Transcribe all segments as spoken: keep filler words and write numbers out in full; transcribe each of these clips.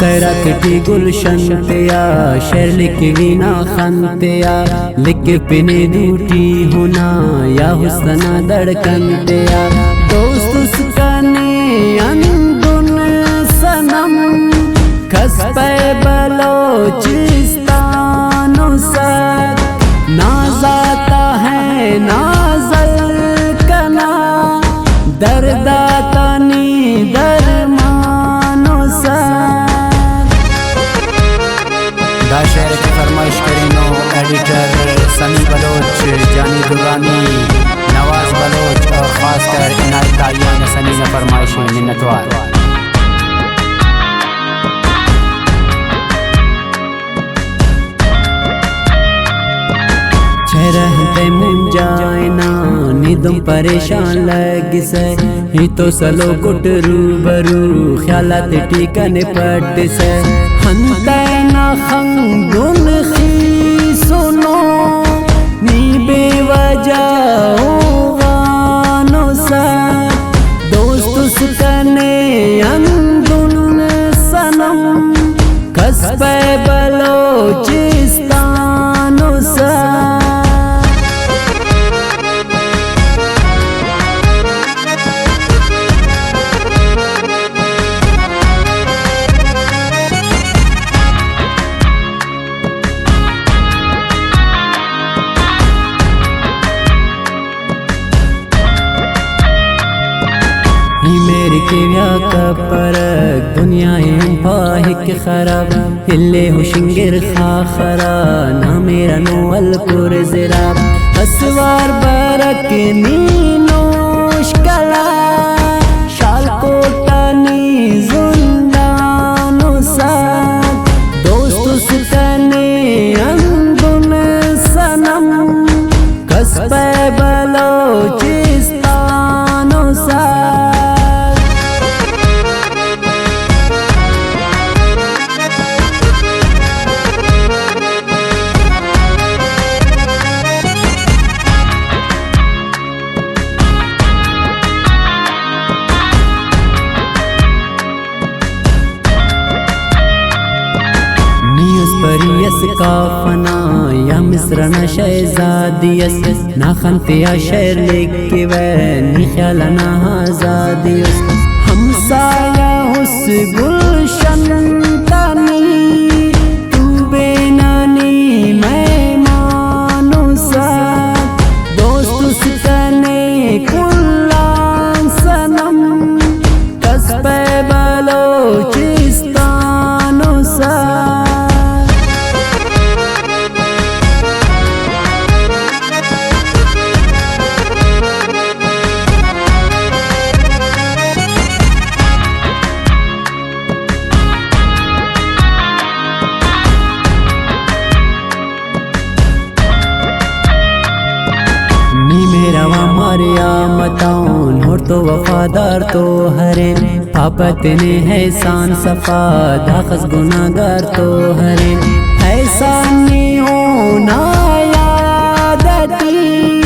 خیرات ٹی گلشن تیا، شعر لکھوی نا خن تیا، لکھ پنے دوٹی ہنا یا حسن نا دڑکن تیا۔ دوست اس کنے ہندن صنم، کس پہ بلوچستان و سر، نازاتا ہے نازل کنا، درد آتا نی درمان و سر۔ دا شعر تے فرمائش کرینو ایڈیٹر سمیع بلوچ، جانی درانی، نواز بلوچ اور خاص کر عنایت آئی نا سمیع نا فرمائش ءِ۔ منتوار۔ چہرہ تے مونجا ہنا، نی دم پریشان لگسہ، ہی تو سلوک اٹ روبرو، خیالات ٹی کنے پٹسہ۔ ہنتہ نا خنگ دن خیسنو، نی بے وجہ او غانو سر۔ دوست اس کنے ہندن صنم، کس پہ بلوچستان و سر۔ ہی مہر کہ بیا کپرک، دنیا ءِ ہم پاہک خراب۔ الے ہشنگر خاخرا، نا مہر نو الکر زراب۔ اسوار برک نی نوش کلا، شال کوٹ آ نی زندان و سر۔ دوست اس کنے ہندن صنم، کس پہ بلوچستان و سر۔ نی اس پری اس کافنا یا مصر نا شہزادی اس، نا خن تیا شعر لکھوہ نی خیال نا آزادی اس۔ ہمسایہ اس گلشن تا نی، تو بے نانی مہمان اس، دوست اس کنے کل آن صنم۔ کس پہ بلوچستان و سر۔ نی مہرواں ماریا متون، ہر تو وفادار تو ہرین۔ پاپا تینے احسان صفا، داخس گناہگار تو ہرین۔ احسان نی اونا یاد اٹی،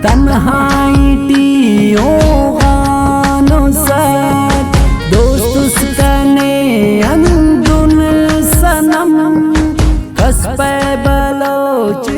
تنہائی ٹی او غانو سر۔ دوست اس کنے ہندن صنم، کس پہ بلوچ